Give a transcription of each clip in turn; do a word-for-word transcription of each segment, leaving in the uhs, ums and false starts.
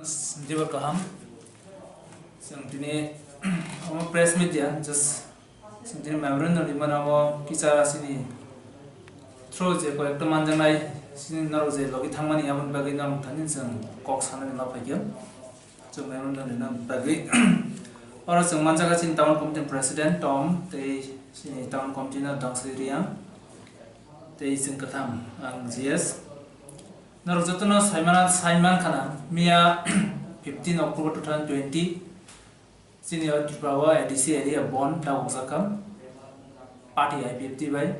Diba kaham. Chwng tini omo press media just chwng tini memorandum ni mano omo kisa chini through je koyekta manjaknai chini norok je logi thangmani aboni bagwi norok thani chwng kok sanani ma phaikha. Chwng memorandum ni bagwi oro chwng manjakha chini town committee president Tom tei chini town committee no Dangsri Riang tei chwng kwtham ang G S. Norok jotono saimana, saiman khana, miya fifteen October two thousand twenty, chini o Tripura o A D C area bon tabuk jakha, party I P F T bai,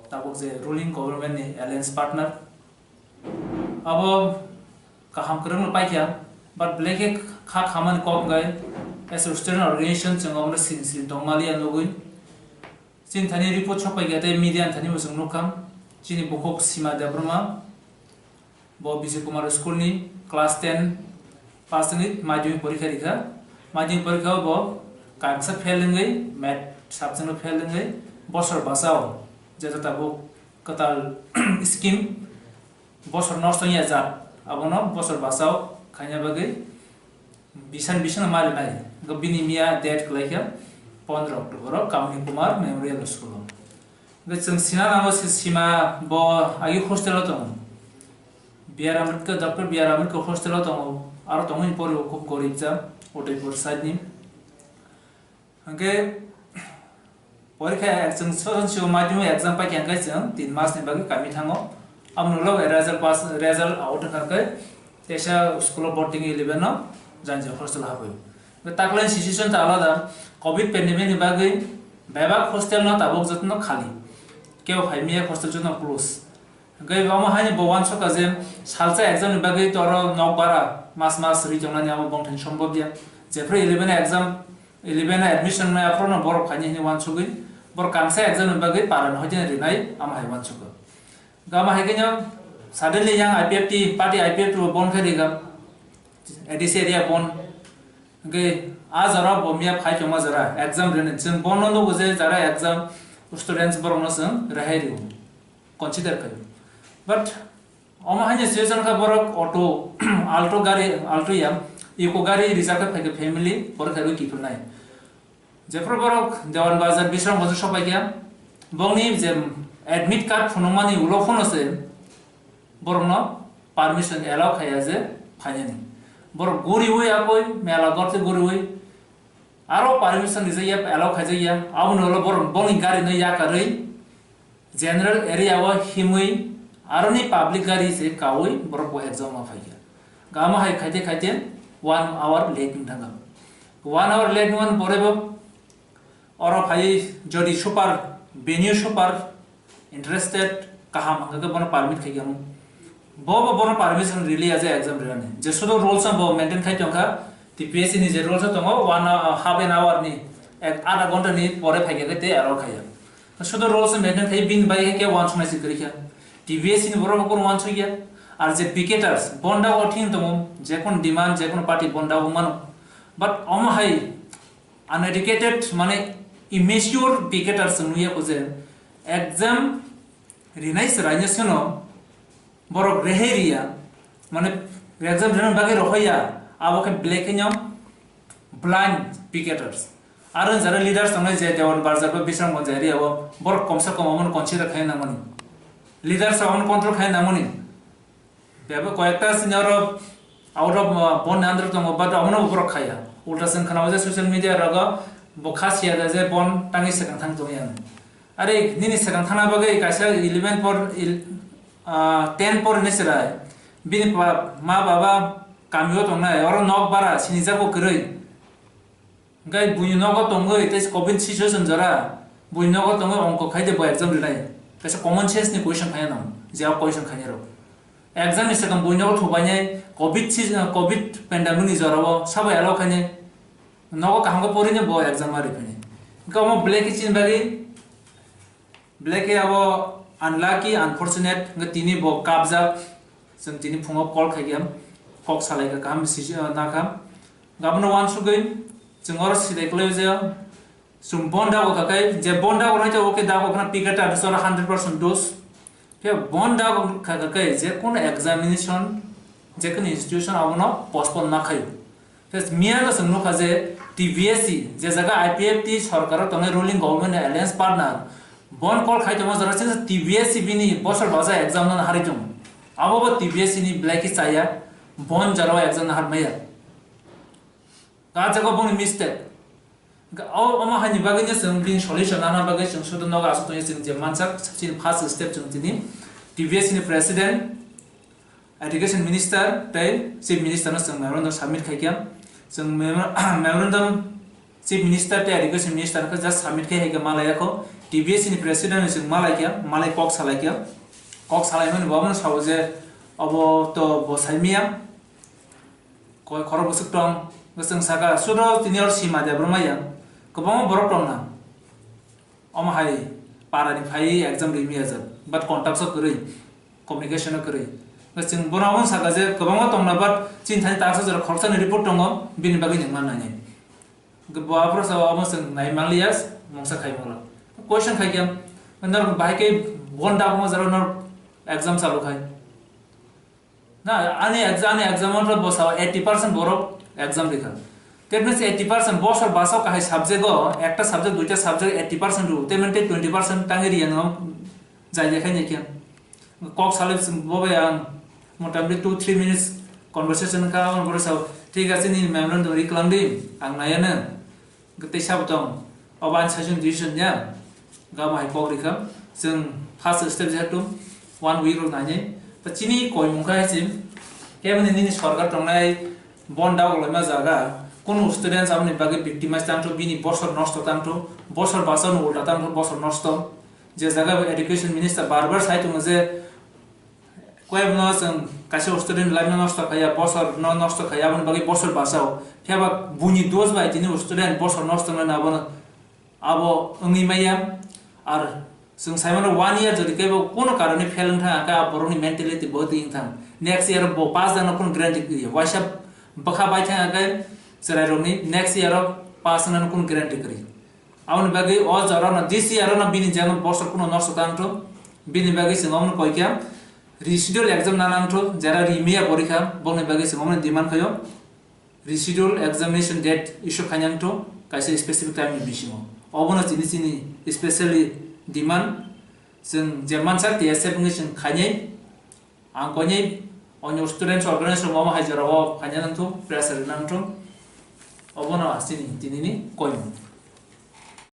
tabuk je ruling government ni alliance partner. Abo kaham kwrwngno paikha, but belai khe kha khamani kok wngkha, as a student organization chwng omono sini sini tongmaliya nugwi. Chini thani report sokpaikha tei media ni thani bo chwng nukha. Chini bukhuk Sima Debbarma, bo Bijay Kumar school ni class ten pass wngwi madhyamik porikha rikha. Madhyamik porikha o bo kaisa fail wngwi, math subject o fail wngwi bosor bwsao je tabuk kwtal scheme bosor nosto wngya jat, abono bosor bwsao khaina bagwi bisan bisan ma rinai. Go bini miya date kwlaikha pondro October o Kamini Kumar Memorial School o. Go chwng sina nango se Sima bo agi hostel o tongo. B R Ambedkar, Doctor B R Ambedkar hostel o tongo. Aro tongwi pori o khub gorib ja, Udaipur side ni. Hwnkhe porikha ek-, chwng soson sio madhyamik exam paikha hwnkhe chwng tin mas ni bagwi kami thango. Amoni ulo result pass, result out wngkha khe teisa school o boarding eleven no janjia hostel o habwi. Hwnkhe taklai situation ta alada, covid pandemic ni bagwi bebak hostel no tabuk jotono khali. Kebo phai miya hostel jotono close. Hwnkhe omo haino bo uansukha je salsa exam ni bagwi toro nok bara mas mas rwi tongnani abo bongthani sombobya. Jephru eleven exam, eleven admission wngnai aphuru no borok phaini hwnwi uansugwi borok kangsa exam ni bagwi paran hoiteni rinai amo hai uansukha. Hwnkhe amo hai kheno suddenly yang I P F T, party I P F T bo bon khe rikha, A D C area bon. Hwnkhe a jora bo miya phai tongma jora exam rinai. Chwng bono nugo je jara exam students borokno chwng rehai rio. Consider khaio. But omo haino situation kha borok auto, Alto gari, Alto ya, Eco gari reserve khe phaikha family, borok khe kiphilnai. Jephru borok Dewan Bazar, Bisram Bazar sopaikha, bongni je admit card phunukmani ulo phano se borokno permission allow khaiya je phainani. Borok guriwi akoi, mela gorte guriwi, aro permission rijak ya, allow khaijak ya, aboni ulo borok bongni gari no yakarwi general area o himwi aroni public gari se kaui borok bo exam o phaikha. Gama hai khaite khaite one hour late wng thangkha. One hour late wngmani pore bo oro phai jodi super, venue super interested kaham hwnkhe bono permit khai khe bo bo bono permission rili ya je exam rinani. Je sudu rules bo maintain khai tongkha, T P S C ni je rules tongo, one hour, half an hour ni, ek adha ghonta ni pore phai khe te aro khaiya. Sudu rules maintain khai bini bai khe uansuknai se kwrwi kha. T P S C ni borok bo uansukya. Ar je picketers, bonda o thing tongo, je kono demand, je kono party bonda o mano. But omo hai uneducated, mane immature picketers wngya ko je exam rinai chwraino seno borok rehai riya, mane exam rina bagwi rohorya, abo khe belai kheno blind picketers. Aro jara leaders tongnai je Dewan Bazar ba Bisramganj area o borok komsa kom omono consider khai nangmani. Leaders rok omono control khai nangmani. Bebak koyekta senior rok out of, uh, bon under tongo, but omono borok khaiya. Ulta chwng khana o je social media rogo bo kha siya da je bon tangwi swkang thang tongya. Are nini swkang thana bagwi kaisa eleven por, il-, ah, ten por hinwi chwrai. Bini pa-, ma baba kamio tongnai, oro nok bara sinijago kwrwi. Hwnkhe buini nogo tongwi tei covid situation jora, buini nogo tongwi ongko khai de bo exam rinai. Kaisa common sense ni question khaiya nang, je o question khainai rok. Exam ni swkang buini nogo thubainai covid season, covid pandemic ni jora o sabo allow khainai. Nogo kaham khe porinai bo exam ma riphainai. Hwnkhe omo belai khe chini bagwi belai khe abo unlucky, unfortunate, hwnkhe tini bo kapjak, chwng tini phungo call khaikha, kok salaikha, kaham si-, nakha. Abono uansugwi chwng oro silai kwlaiwi je, chwng bon dago khakai, je bon dago nai je, okay, dago khna picketer, sora hundred percent dose. Khe bon dago khakai, je kono examination je kunu institution abono postpone ma khaio. Tei miya no chwng nukha je T B S C, je jaga I P F T sorkar o tongnai ruling government ni alliance partner, bon call khai tongma jora se T B S C bini bosor baja exam no harwi tongo. Abo bo T B S C ni belai khe chaya, bon jora o exam no harmaya. Ka jaga boni mistake. Ga-, o, omo haini bagwi no chwng bini solution nana bagwi chwng sudu nogo aswk tongwi chwng je mansak chini first step chwng tini T B S C ni president, education minister tei chief minister no chwng memorandum submit khaikha. Chwng memor-, memorandum chief minister tei education minister no just submit khai haikha malai yakho. T B S C ni president no chwng malai kha, malai kok salai kha. Kok salai mani bo abono sao je obo to bo saimaya. Koi khorok bwswk tong, bwswk saka, sudo tini or sima de borok maya, kwbangma borok tong na. Omo hai para ni phai exam ri maya jak, but contact so kwrwi, communication o kwrwi. Bwswk bono omo saka je kwbangma tong na, but chini thani ta so jora khoroksa ni report tongo, bini bagwi ni man nani. Bo afro sa omo swng nai manliya, mungsa khai molo. Question khai kya, nor bahai ke bon da mo jora nor exam salu khai. Na, ani exam, ani exam o bosao eighty percent borok exam rikha. That means eighty percent bosor basao kahai subject o, ekta subject, duita subject eighty percent ru, te mante twenty percent tangi riya no jai jai khai nai khe. Kok salai bo bai ang motamoti two three minutes conversation kha, ang boro sao, "Thik ache, nini memorandum ri klang di, ang nai ano." Tei sabo tong, obo ani session decision ya, gama hai kok rikha, chwng first step jehetu one week rok nainai, ta chini koimung kha hai se, keboni nini sorkar tongnai bon dagok laima jaga, kunu students aboni bagwi victimize tangthu, bini bosor nosto tangthu, bosor basao no ulta tangthu, bosor nosto, je jaga bo education minister bar bar sai tongo je, Koi bono chwng kaisa student life no nosto khaiya, bosor no nosto khaiya, aboni bagwi bosor basao. Phiya ba buini dos bai tini student bosor nosto wngna abono, abo wngwi maya. Ar chwng sai mano one year jodi kebo kono karone fail wng thang kha, borokni mentality bo twi wng thang. Next year bo pass wngna kono guarantee kwrwi. Waisa bwkha bai thang kha chwrai rokni next year o pass wngna kono guarantee kwrwi. Aboni bagwi o jora no D C R no bini jeno bosor kuno nosto tangthu, bini bagwi chwng omono koi kha residual exam na nangthu, jera rimia porikha, bongni bagwi chwng omono demand khaio residual examination date issue khainangthu kaisa specific time ni bisingo. Obono chini chini specially demand, chwng je mansak T S F wngwi chwng khainai. Ang koinwi onyo students organization rok omo hai jora o khaina nangthu, pressure rwna nangthu. Obono chini tinini koimung.